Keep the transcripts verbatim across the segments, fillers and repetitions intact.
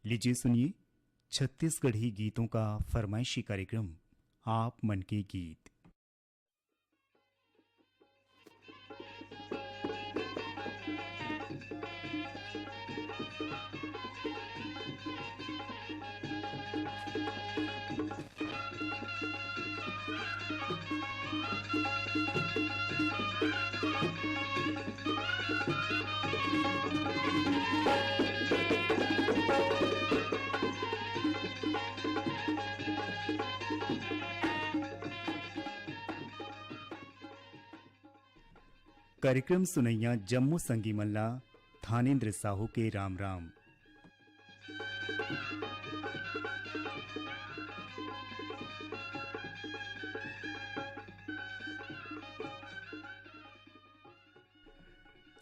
लीजिए सुनिए छत्तीसगढ़ी गीतों का फरमाइशी कार्यक्रम आप मन के गीत। कार्यक्रम सुनइया जम्मो संगी मन ला थानेंद्र साहू के राम राम।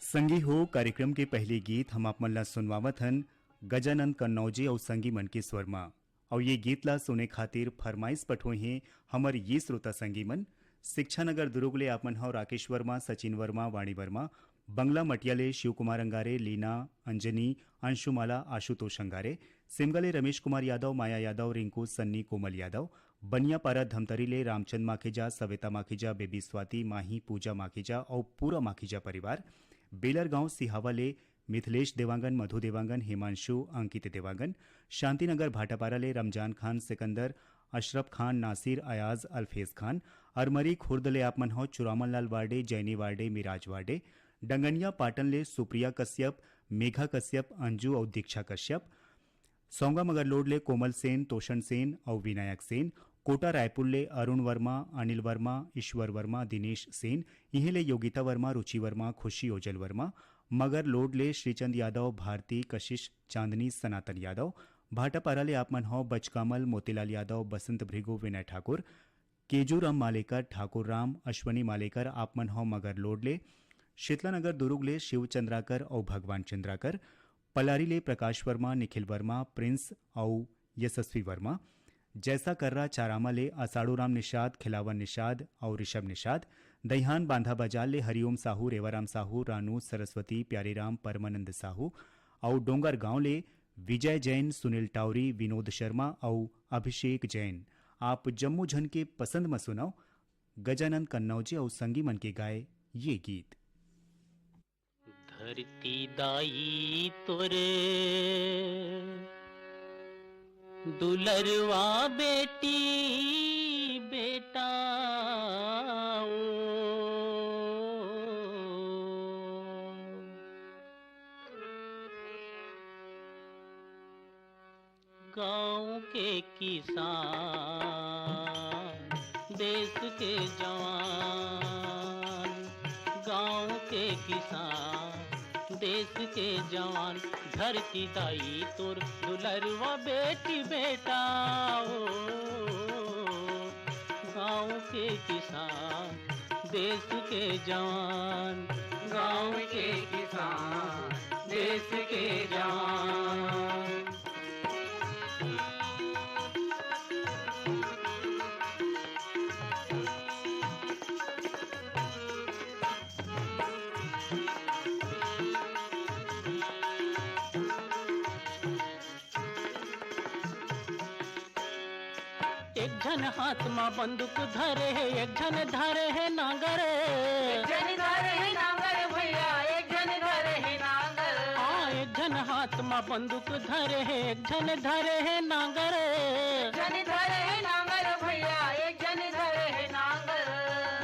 संगी हो, कार्यक्रम के पहले गीत हम आप मन ला सुनवावत हन गजानंद कन्नौजे अउ संगी मन के स्वर म। अउ ये गीत ला सुने खातिर फरमाइश पठोए हे हमर ये श्रोता संगी मन। शिक्षा नगर दुर्ग ले आप मन हव राकेश वर्मा, सचिन वर्मा, वाणी वर्मा, बंगला मटिया ले शिव कुमार अंगारे, लीना, अंजनी, अंशुमाला, आशुतोष अंगारे, सिमगा ले रमेश कुमार यादव, माया यादव, रिंकू, सन्नी, कोमल यादव, बनियापारा धमतरी ले रामचंद माखीजा, सविता माखीजा, बेबी स्वाति, माही, पूजा माखीजा अउ पूरा माखीजा परिवार, बेलर गांव सिहावा ले मिथिलेश देवांगन, मधु देवांगन, हिमांशु, अंकित देवांगन, शांतिनगर भाटापारा ले रमजान खान, सिकंदर, अशरफ खान, नासिर, अयाज, अल्फेज खान, अरमरी खुर्द ले आप मन हो चुरामन लाल वार्डे, जैनी वार्डे, मिराज वार्डे, डंगनिया पाटन ले सुप्रिया कश्यप, मेघा कश्यप, अंजू अउ दीक्षा कश्यप, सौंगा मगरलोड ले कोमल सेन, तोषण सेन अउ विनायक सेन, कोटा रायपुर ले अरुण वर्मा, अनिल वर्मा, ईश्वर वर्मा, दिनेश सेन, इहें ले योगिता वर्मा, रुचि वर्मा, खुशी ओजल वर्मा, मगरलोड ले श्रीचंद यादव, भारती, कशिश, चांदनी, सनातन यादव, भाटापारा ले आप मन हव बचकामल, मोतीलाल यादव, बसंत भृगु, विनय ठाकुर, केजूराम मालेकर, ठाकुर राम, अश्वनी मालेकर, आप मन हव मगरलोड ले, शीतला नगर दुरुग ले शिव चंद्राकर अउ भगवान चंद्राकर, पलारी ले प्रकाश वर्मा, निखिल वर्मा, प्रिंस अउ यशस्वी वर्मा, जैसा कर्रा चारामा ले असाड़ू राम निषाद, खिलावन निषाद अउ ऋषभ निषाद, दईहान बांधा बाजार ले हरिओम साहू, रेवाराम साहू, रानू, सरस्वती, प्यारीराम, परमानंद साहू अउ डोंगरगांव ले विजय जैन, सुनील टावरी, विनोद शर्मा अउ अभिषेक जैन। आप जम्मो झन के पसंद म सुनव गजानंद कन्नौजे अउ संगी मन के गाए ये गीत। धरती दाई तोर दुलरवा बेटी बेटा ओ। गांव के किसान, देश के जवान, गांव के किसान, देश के जवान, धरती दाई तोर दुलरवा बेटी बेटा ओ। गांव के किसान, देश के जवान, गांव के किसान, देश के जवान। एक झन हाथ म बंदूक धरे हे, एक झन धरे हे नांगर। एक झन धरे हे नांगर भैया, एक झन धरे हे नांगर। हाँ, एक झन हाथ म बंदूक धरे हे, एक झन धरे हे नांगर। एक झन धरे हे नांगर भैया, एक झन धरे हे नांगर।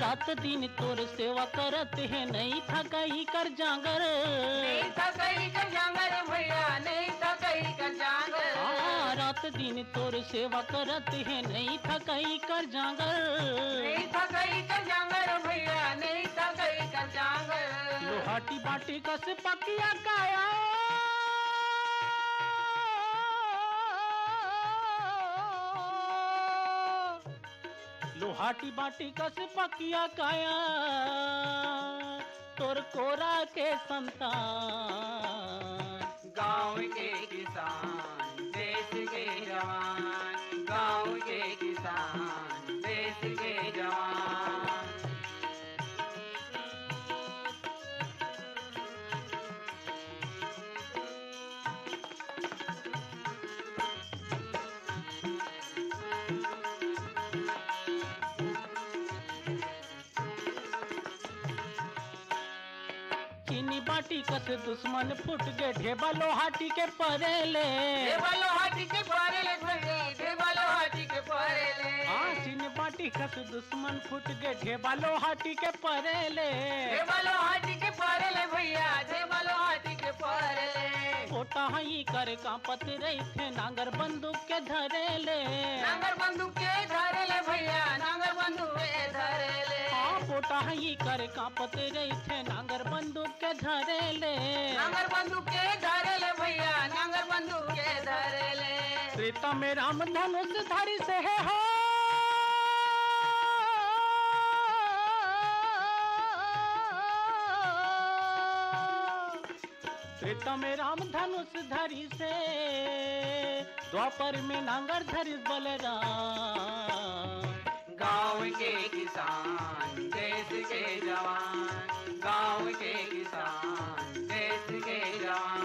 रात दिन तोर सेवा करत हे, नइ थकही कर जांगर। नइ थकही कर जांगर भैया, नइ थकही कर जांगर। हाँ, रात दिन तोर सेवा करत हे, नइ थकही कर जांगर। नइ थकही कर जांगर भैया, नइ थकही कर जांगर। लोहाटी बाटी कस पकिया काया। लोहाटी बाटी कस पकिया काया, तोर कोरा के संतान। गांव के किसान, देश के जवान, गांव के किसान, देश के जवान। बाटी कस दुश्मन फूट गे, ढेबा लोहाटी के परे ले। ढेबा लोहाटी के परे ले भैया, ढेबा लोहाटी के परे ले। हाँ, चिन बाटी कस दुश्मन फूट गे, ढेबा लोहाटी के परे ले। ढेबा लोहाटी के परे ले भैया, ढेबा लोहाटी के परे ले। पोटा हई कर कांपत रहिथे, नांगर बंदूक के धरे ले। नांगर बंदूक के धरे ले भैया, नांगर बंदूक के धरे ले। हाँ, पोटा हई कर कांपत रहिथे, नांगर बंदूक के धरे ले। नांगर बंदूक के धरे ले भैया, नांगर बंदूक के धरे ले। त्रेता में राम धनुष धरिस हे हो। त्रेता में राम धनुष धरिस हे, द्वापर में नांगर धरिस बलराम। गांव के किसान, देश के जवान, गांव के किसान, देश के जवान।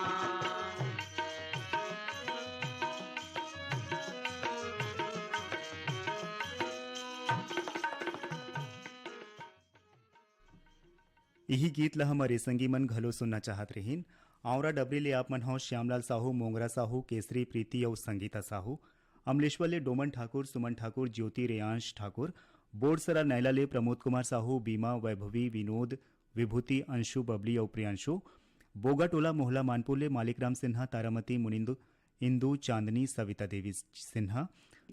इही गीत ल हमर ए संगी मन घलो सुनना चाहत रहिन। आंवरा डबरी ले आप मन हव श्यामलाल साहू, मोंगरा साहू, केसरी प्रीति अउ संगीता साहू। अमलेश्वर ले डोमन ठाकुर, सुमन ठाकुर, ज्योति रेयांश ठाकुर। बोरसरा नैला ले प्रमोद कुमार साहू, बीमा, वैभवी, विनोद, विभूति, अंशु, बबली अउ प्रियांशु। बोगाटोला मोहला मानपुर ले मालिक राम सिन्हा, तारामती, मुनिंदु, इंदु, चांदनी, सविता देवी सिन्हा।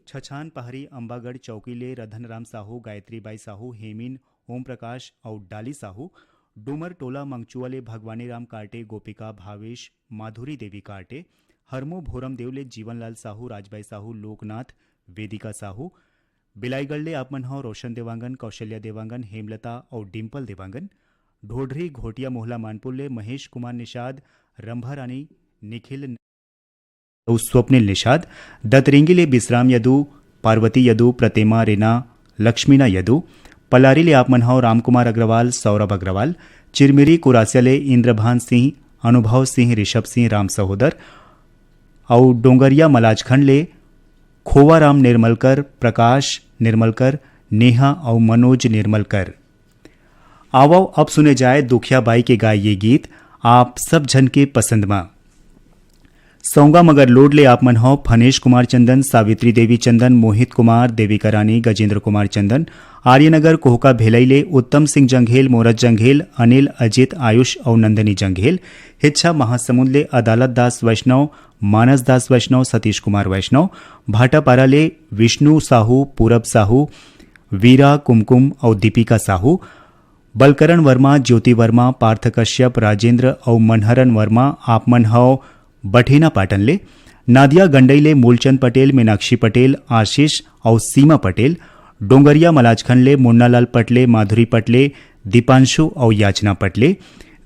छछान पहाड़ी अम्बागढ़ चौकी ले रधन राम साहू, गायत्री बाई साहू, हेमिन, ओम प्रकाश अउ डाली साहू। डूमर टोला मंगचुआ ले भगवानी राम काटे, गोपिका, भावेश, माधुरी देवी काटे। हरमो भोरम देव ले जीवनलाल साहू, राजबाई साहू, लोकनाथ, वेदिका साहू। बिलाईगढ़ ले आप मन हव रोशन देवांगन, कौशल्या देवांगन, हेमलता अउ डिम्पल देवांगन। ढोढरी घोटिया मोहला मानपुर ले महेश कुमार निषाद, रंभा रानी, निखिल अउ स्वप्निल निषाद। दतरेंगी ले बिसराम यदु, पार्वती यदु, प्रतिमा रेना, लक्ष्मीना यदु। पलारी ले आप मन हव रामकुमार अग्रवाल, सौरभ अग्रवाल। चिरमिरी कुरासिया ले इंद्रभान सिंह, अनुभव सिंह, ऋषभ सिंह, राम सहोदर। अउ डोंगरिया मलाजखंड ले खोवाराम निर्मलकर, प्रकाश निर्मलकर, नेहा अउ मनोज निर्मलकर। आवव, अब सुने जाए दुखिया बाई के गाय ये गीत, आप सब झन के पसंद म। सौंगा मगर लोड ले आप मन हव फनेश कुमार चंदन, सावित्री देवी चंदन, मोहित कुमार, देविका रानी, गजेंद्र कुमार चंदन, आर्यनगर कोहका भेलई ले उत्तम सिंह जंघेल, मोरत जंघेल, अनिल, अजित, आयुष अउ नंदिनी जंघेल। हिच्छा महासमुंद ले अदालत दास वैष्णव, मानस दास वैष्णव, सतीश कुमार वैष्णव। भाटापारा ले विष्णु साहू, पूरब साहू, वीरा, कुमकुम अउ दीपिका साहू। बलकरण वर्मा, ज्योति वर्मा, पार्थ कश्यप, राजेंद्र अउ मनहरन वर्मा, आप मन हव बठेना पाटन ले। नादिया गंडई ले मूलचंद पटेल, मीनाक्षी पटेल, आशीष अउ सीमा पटेल। डोंगरिया मलाजखंड ले मुन्नालाल पटले, माधुरी पटले, दीपांशु अउ याचना पटले।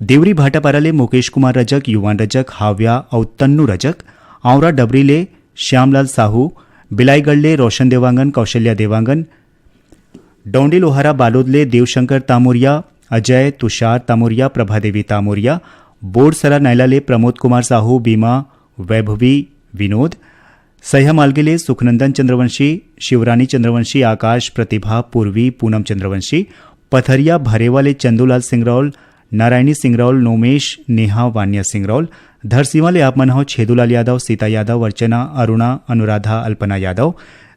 देवरी भाटापारा ले मुकेश कुमार रजक, युवान रजक, हाव्या अउ तन्नू रजक। आंवरा डबरी ले श्यामलाल साहू। बिलाईगढ़ ले रोशन देवांगन, कौशल्या देवांगन। डौंडी लोहारा बालोद ले देवशंकर तामुरिया, अजय, तुषार तामुरिया, प्रभादेवी तामुरिया। बोरसरा नैला ले प्रमोद कुमार साहू, बीमा, वैभवी, विनोद। सह्या मालगी ले सुखनंदन चंद्रवंशी, शिवरानी चंद्रवंशी, आकाश, प्रतिभा, पूर्वी, पूनम चंद्रवंशी। पथरिया भरेवा ले चंदूलाल सिंगरौल, नारायणी सिंगरौल, नोमेश, नेहा, वान्या सिंगरौल। धरसीवा ले आप मन हव छेदूलाल यादव, सीता यादव, अर्चना, अरुणा, अनुराधा, अल्पना यादव।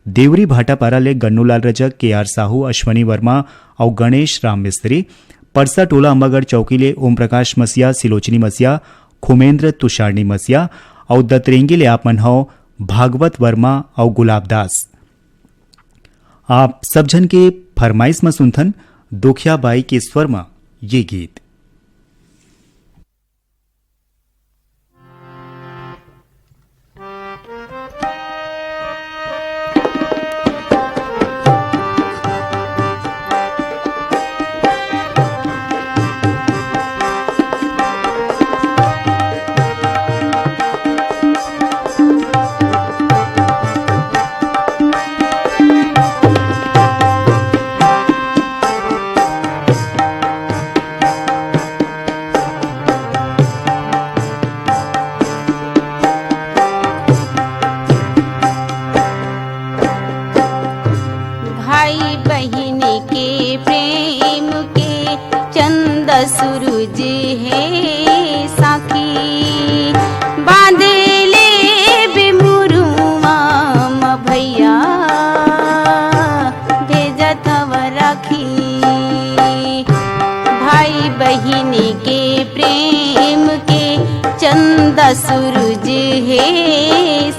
देवरी भाटापारा ले गन्नूलाल रजक, के आर साहू, अश्वनी वर्मा अउ गणेश राम मिस्त्री। परसा टोला अम्बागढ़ चौकी ले ओम प्रकाश मसिया, सिलोचनी मसिया, खुमेंद्र, तुषारनी मसिया अउ दतरेंगी ले आप मन हव भागवत वर्मा अउ गुलाब दास। आप सब झन के फरमाइश म सुनथन दोखिया बाई के स्वर म ये गीत।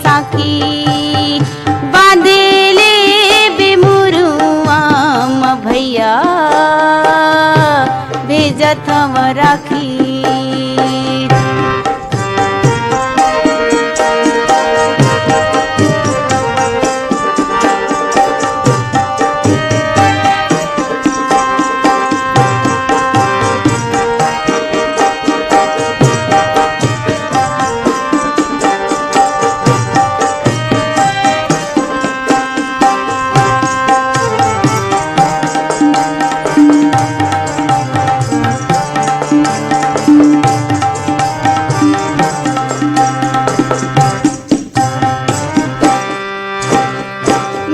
राखी। बांधे ले बेमुरुआ म भैया, भेजत हव राखी।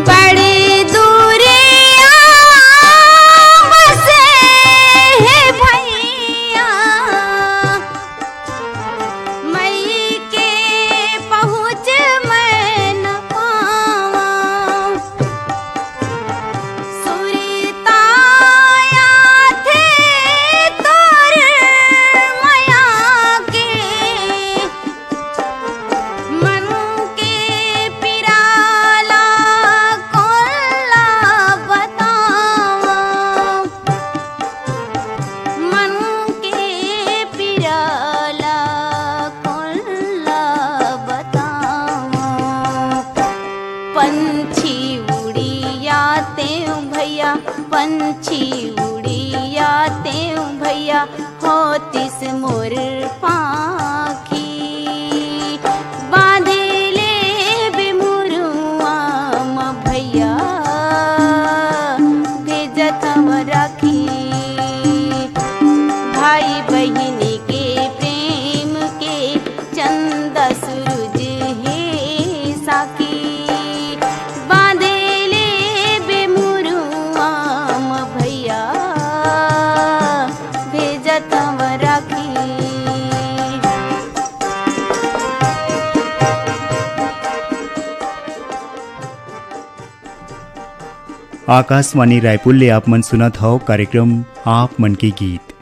बड़ी दूरिया बसे हे भैया, मई के पहुँच मैं न पावा। सुरता आथे तोर मया के, मन के पिराला कोला बतावा। मन के पिराला कोला बतावा। पंछी उड़िया तें भैया, पंछी उड़िया तें भैया, होतिस मोर पाखी। बांधे ले बेमुरुआ म भैया, भेजत हव राखी। भाई बहिनी के प्रेम के चंदा सूरज हे साखी। बांधे ले बेमुरुआ म भैया, भेजत हव राखी। आकाशवाणी रायपुर ले आप मन सुनत हव कार्यक्रम आप मन के गीत।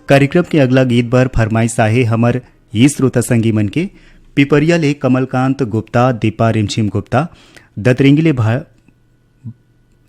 कार्यक्रम के अगला गीत बर फरमाइश आहे हमर ई श्रोता संगी मन के, पिपरिया ले कमलकांत गुप्ता, दीपा रिमझिम गुप्ता, दतरेंगी ले भा-,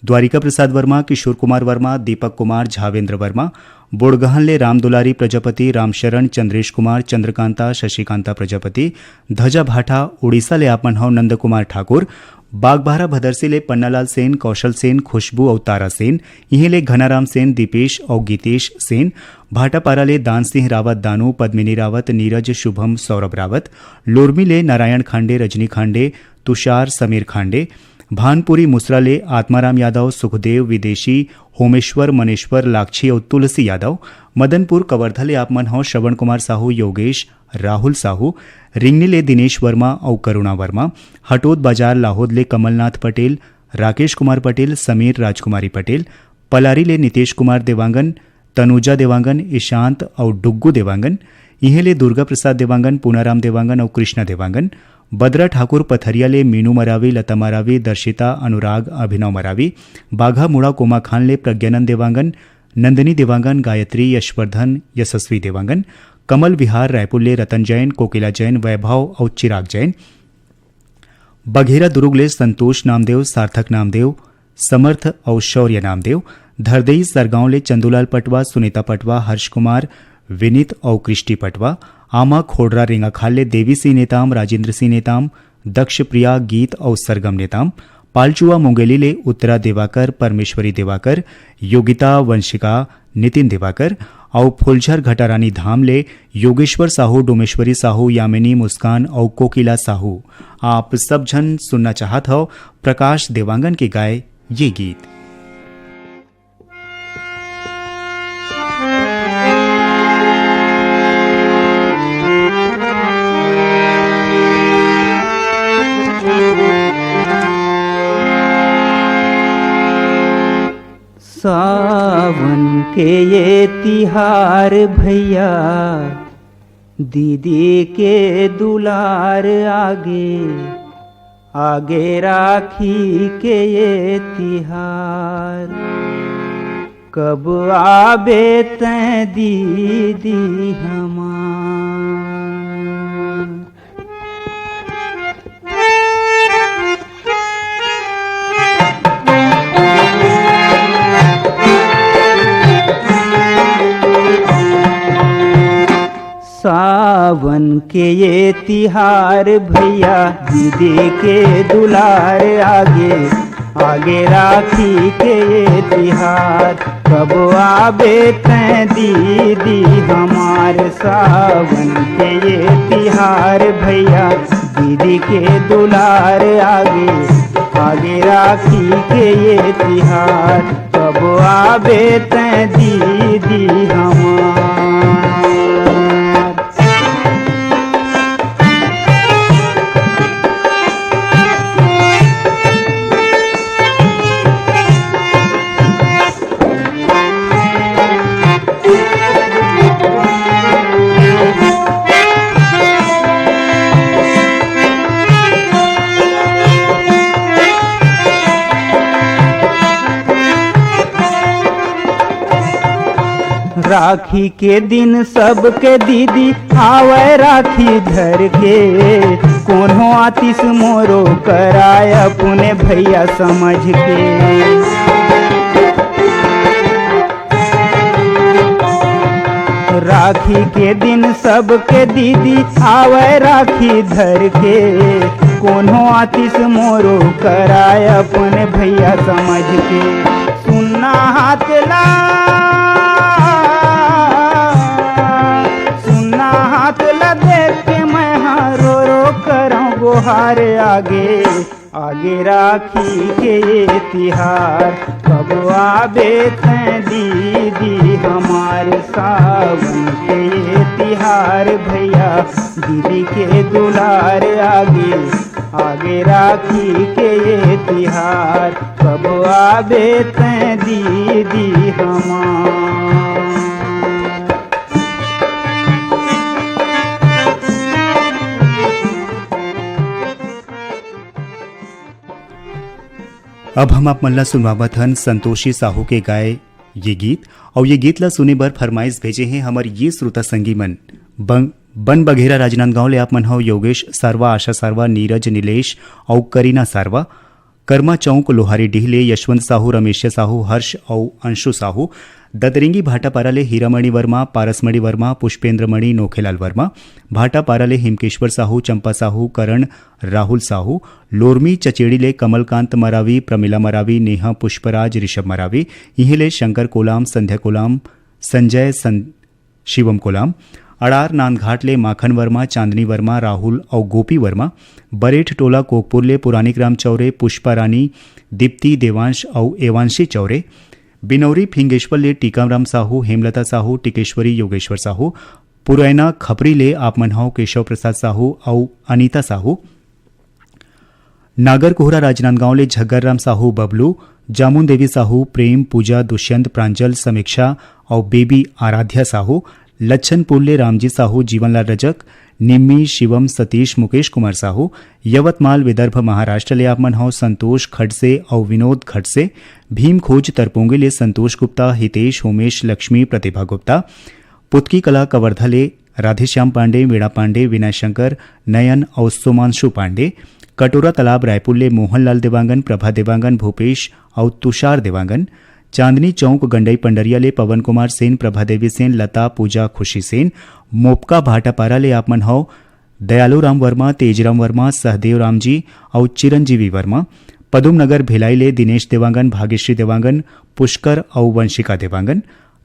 द्वारिका प्रसाद वर्मा, किशोर कुमार वर्मा, दीपक कुमार, झावेंद्र वर्मा, बोड़गहन ले रामदुलारी प्रजापति, रामशरण, चंद्रेश कुमार, चंद्रकांता, शशिकांता प्रजापति, धजा भाटा, उड़ीसा ले आप मन हव नंद कुमार ठाकुर, बागबाहरा भदरसी ले पन्नालाल सेन, कौशल सेन, खुशबू अउ तारा सेन, इहें ले घनाराम सेन, दीपेश अउ गीतेश सेन, भाटापारा ले दान सिंह रावत, दानू, पद्मिनी रावत, नीरज, शुभम, सौरभ रावत, लोरमी ले नारायण खांडे, रजनी खांडे, तुषार, समीर खांडे, भानपुरी मुसरा ले आत्माराम यादव, सुखदेव, विदेशी, होमेश्वर, मनेश्वर, लाक्षी अउ तुलसी यादव, मदनपुर कवर्धा ले आप मन हव श्रवण कुमार साहू, योगेश, राहुल साहू, रिंगनी ले दिनेश वर्मा अउ करुणा वर्मा, हटोद बाजार लाहोद ले कमलनाथ पटेल, राकेश कुमार पटेल, समीर राजकुमारी पटेल, पलारी ले नितेश कुमार देवांगन, तनुजा देवांगन, ईशांत अउ डुग्गू देवांगन, इहें ले दुर्गा प्रसाद देवांगन, पूनाराम देवांगन अउ कृष्णा देवांगन, बदरा ठाकुर पथरिया ले मीनू मरावी, लता मरावी, दर्शिता, अनुराग, अभिनव मरावी, बाघा मुड़ा कोमाखान ले प्रज्ञानंद देवांगन, नंदिनी देवांगन, गायत्री, यशवर्धन, यशस्वी देवांगन, कमल विहार रायपुर ले रतन जैन, कोकिला जैन, वैभव अउ चिराग जैन, बघेरा दुरुग ले संतोष नामदेव, सार्थक नामदेव, समर्थ अउ शौर्य नामदेव, धरदेई सरगांव ले चंदूलाल पटवा, सुनीता पटवा, हर्ष कुमार, विनीत अउ कृष्टि पटवा, आमा खोड़रा रेंगाखाल ले देवी सिंह नेताम, राजेंद्र सिंह नेताम, दक्ष प्रिया, गीत अउ सरगम नेताम, पालचुआ मुंगेली ले उत्तरा देवाकर, परमेश्वरी देवाकर, योगिता, वंशिका, नितिन देवाकर अउ फुलझर घटारानी धाम ले योगेश्वर साहू, डोमेश्वरी साहू, यामिनी, मुस्कान अउ कोकिला साहू। आप सब झन सुनना चाहत हव प्रकाश देवांगन के गाए ये गीत। सावन के ये तिहार भैया, दीदी के दुलार आगे, आगे राखी के ये तिहार। कब आबे तैं दीदी हमार। के ये तिहार भैया, दीदी के दुलार आगे, आगे राखी के ये तिहार। कब आबे तैं दीदी हमार, सावन के ये तिहार भैया, दीदी के दुलार आगे, आगे राखी के ये तिहार। कब आबे तैं दीदी हमार। राखी के दिन सबके दीदी आवै राखी धर के, कोनो आतिस मोरो कराय अपने भैया समझ के। राखी के दिन सबके दीदी आवै राखी धर के, कोनो आतिस मोरो कराय अपने भैया समझ के। सुन्ना हाथ ला, सुन्ना हाथ ला देख के मैं हा रो रो करौं गोहार आगे। आगे राखी के ये तिहार, कब आबे तैं दीदी हमार, सावन के ये तिहार भैया, दीदी के दुलार आगे, आगे राखी के ये तिहार, कब आबे तैं दीदी हमार। अब हम आप मन ला सुनवावत हन संतोषी साहू के गाए ये गीत। अउ ये गीत ला सुने बर फरमाइश भेजे हे हमर ये श्रोता संगी मन। बं-, बन बघेरा राजनांदगांव ले आप मन हव योगेश सारवा, आशा सारवा, नीरज, नीलेश अउ करीना सारवा। करमा चौक लोहारी डीह ले यशवंत साहू, रमेशिया साहू, हर्ष अउ अंशु साहू। ददरिंगी भाटापारा ले हीरामणि वर्मा, पारसमणि वर्मा, पुष्पेंद्रमणि, नोखेलाल वर्मा। भाटापारा ले हिमकेश्वर साहू, चंपा साहू, करण, राहुल साहू। लोरमी चचेड़ी ले कमलकांत मरावी, प्रमिला मरावी, नेहा, पुष्पराज, ऋषभ मरावी। इहें ले शंकर कोलाम, संध्या कोलाम, संजय सं-, शिवम कोलाम। अड़ार नांदघाट ले माखन वर्मा, चांदनी वर्मा, राहुल अउ गोपी वर्मा। बरेठ टोला कोकपुर ले पुरानिक राम चौरे, पुष्पा रानी, दीप्ति, देवांश अउ एवांशी चौरे। बिनौरी फिंगेश्वर ले टीकाराम साहू, हेमलता साहू, टिकेश्वरी, योगेश्वर साहू। पुरैना खपरी ले आप मन हव केशव प्रसाद साहू अउ अनीता साहू। नागरकोहरा राजनांदगांव ले झग्गरराम साहू बबलू, जामुन देवी साहू, प्रेम, पूजा, दुष्यंत, प्रांजल, समीक्षा अउ बेबी आराध्या साहू, लच्छनपुर ले रामजी साहू, जीवनलाल रजक, निम्मी, शिवम, सतीश, मुकेश कुमार साहू, यवतमाल विदर्भ महाराष्ट्र ले आप मन हव संतोष खडसे अउ विनोद खडसे, भीम खोज तरपोंगे ले संतोष गुप्ता, हितेश, होमेश, लक्ष्मी, प्रतिभा गुप्ता, पुतकी कला कवर्धा ले राधेश्याम पांडे, वीणा पांडे, विनय शंकर, नयन अउ सोमांशु पांडे। कटोरा तालाब रायपुर ले मोहनलाल देवांगन, प्रभा देवांगन, भूपेश अउ तुषार देवांगन। चांदनी चौक गंडई पंडरिया ले पवन कुमार सेन, प्रभा देवी सेन, लता, पूजा, खुशी सेन। मोपका भाटापारा ले आप मन हव दयालू राम वर्मा, तेजराम वर्मा, सहदेव राम जी अउ चिरंजीवी वर्मा। पदुम नगर भिलाई ले दिनेश देवांगन, भाग्यश्री देवांगन, पुष्कर अउ वंशिका देवांगन।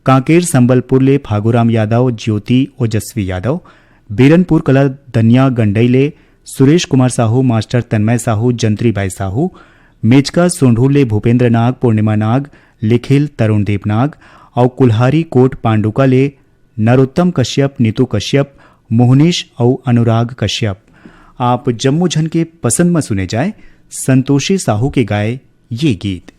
कांकेर संबलपुर ले फागुराम यादव, ज्योति, ओजस्वी यादव। बीरनपुर कला दनिया गंडई ले सुरेश कुमार साहू, मास्टर तन्मय साहू, जंत्री बाई साहू। मेचका सोंढूर ले भूपेंद्र नाग, पूर्णिमा नाग, लिखिल, तरुण देव नाग अउ कुल्हारी कोट पांडुका ले नरोत्तम कश्यप, नीतू कश्यप, मोहनीश अउ अनुराग कश्यप। आप जम्मो झन के पसंद म सुने जाए संतोषी साहू के गाए ये गीत।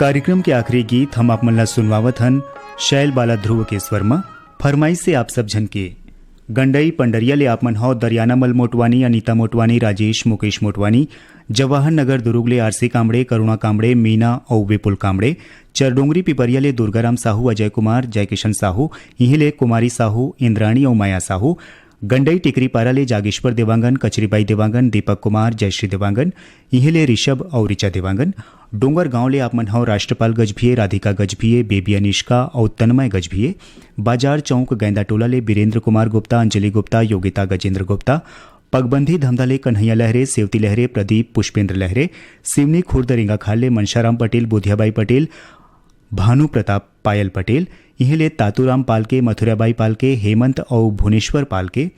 कार्यक्रम के आखिरी गीत हम आप मन ला सुनवावत हन शैल बाला ध्रुव के स्वर म। फरमाइश से आप सब झन के गंडई पंडरिया ले आप मन हव दरियाना मल मोटवानी, अनिता मोटवानी, राजेश, मुकेश मोटवानी, जवाहर नगर दुरुग ले आरसी कामड़े, करुणा कामड़े, मीना अउ विपुल कामड़े, चरडोंगरी पिपरिया ले दुर्गाराम साहू, अजय कुमार, जयकिशन साहू, इहें ले कुमारी साहू, इंद्राणी अउ माया साहू, गंडई टिकरीपारा ले जागेश्वर देवांगन, कचरीबाई देवांगन, दीपक कुमार, जयश्री देवांगन, इहें ले ऋषभ अउ ऋचा देवांगन, डोंगर गांव ले आप मन हव राष्ट्रपाल गजभिये, राधिका गजभिये, बेबी अनिष्का अउ तन्मय गजभिये, बाजार चौक गैंदा टोला ले बीरेंद्र कुमार गुप्ता, अंजलि गुप्ता, योगिता गजेंद्र गुप्ता, पगबंधी धमधा ले कन्हैया लहरे, सेवती लहरे, प्रदीप, पुष्पेंद्र लहरे, सिवनी खुर्द रेंगाखाल ले मनशाराम पटेल, बुधियाबाई पटेल, भानु प्रताप, पायल पटेल, इहें ले तातूराम पालके, मथुराबाई पालके, हेमंत अउ भुवनेश्वर पालके,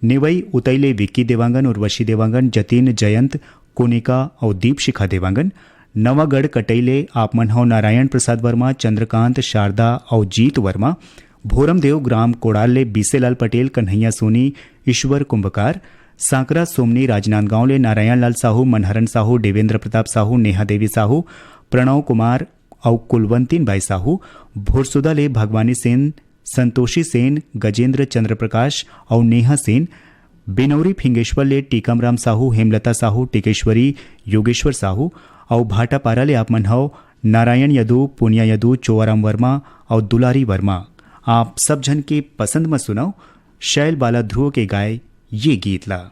नेवई उतई ले विक्की देवांगन, उर्वशी देवांगन, जतिन, जयंत, कोनिका अउ दीपशिखा देवांगन, नवागढ़ कटई ले आप मन हव नारायण प्रसाद वर्मा, चंद्रकांत, शारदा अउ जीत वर्मा, भोरमदेव ग्राम कोड़ार ले बीसेलाल पटेल, कन्हैया सोनी, ईश्वर कुंभकार, सांकरा सोमनी राजनांदगांव ले नारायण लाल साहू, मनहरन साहू, देवेंद्र प्रताप साहू, नेहा देवी साहू, प्रणव कुमार अउ कुलवंतीन बाई साहू, भोरसुदा ले भगवानी सेन, संतोषी सेन, गजेंद्र चंद्र प्रकाश अउ नेहा सेन, बिनौरी फिंगेश्वर ले टीकमराम साहू, हेमलता साहू, टिकेश्वरी, योगेश्वर साहू अउ भाटापारा ले आप मन हव नारायण यदु, पुनिया यदु, चोवाराम वर्मा अउ दुलारी वर्मा। आप सब झन के पसंद म सुनव शैल बाला ध्रुव के गाय ये गीत ला।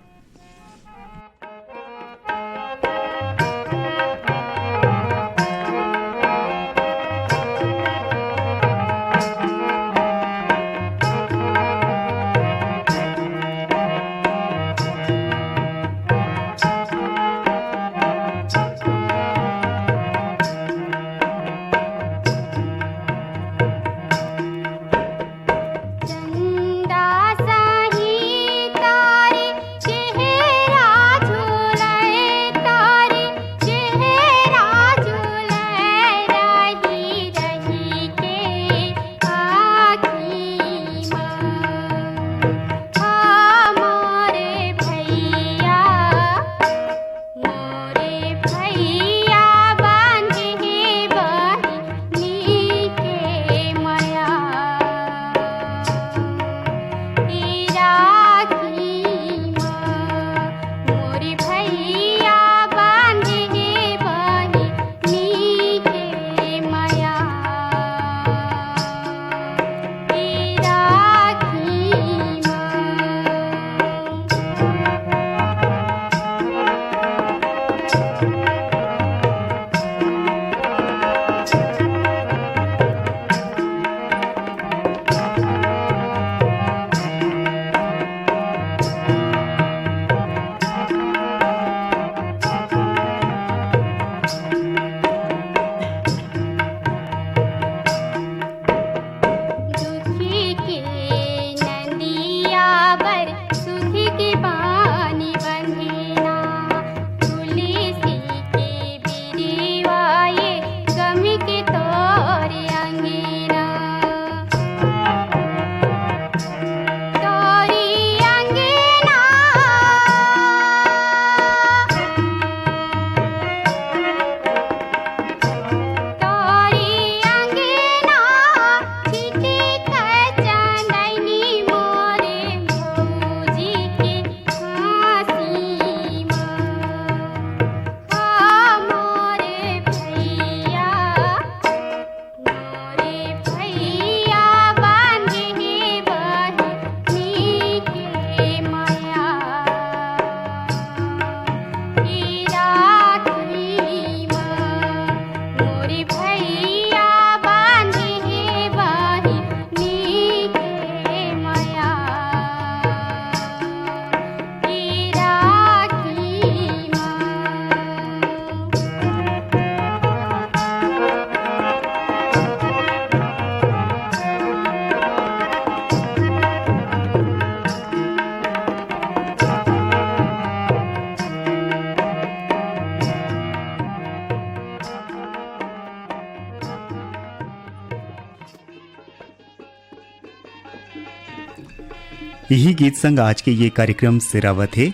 इही गीत संग आज के ये कार्यक्रम सिरावत हे।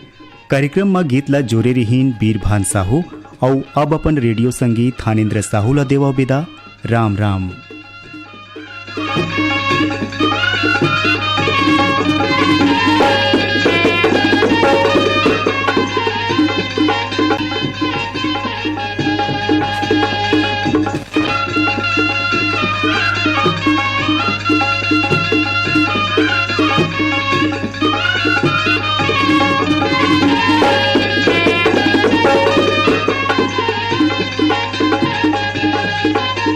कार्यक्रम म गीत ला जोरे रिहीन बीरभान साहू अउ अब अपन रेडियो संगी थानेंद्र साहू ला देवव बिदा। राम राम।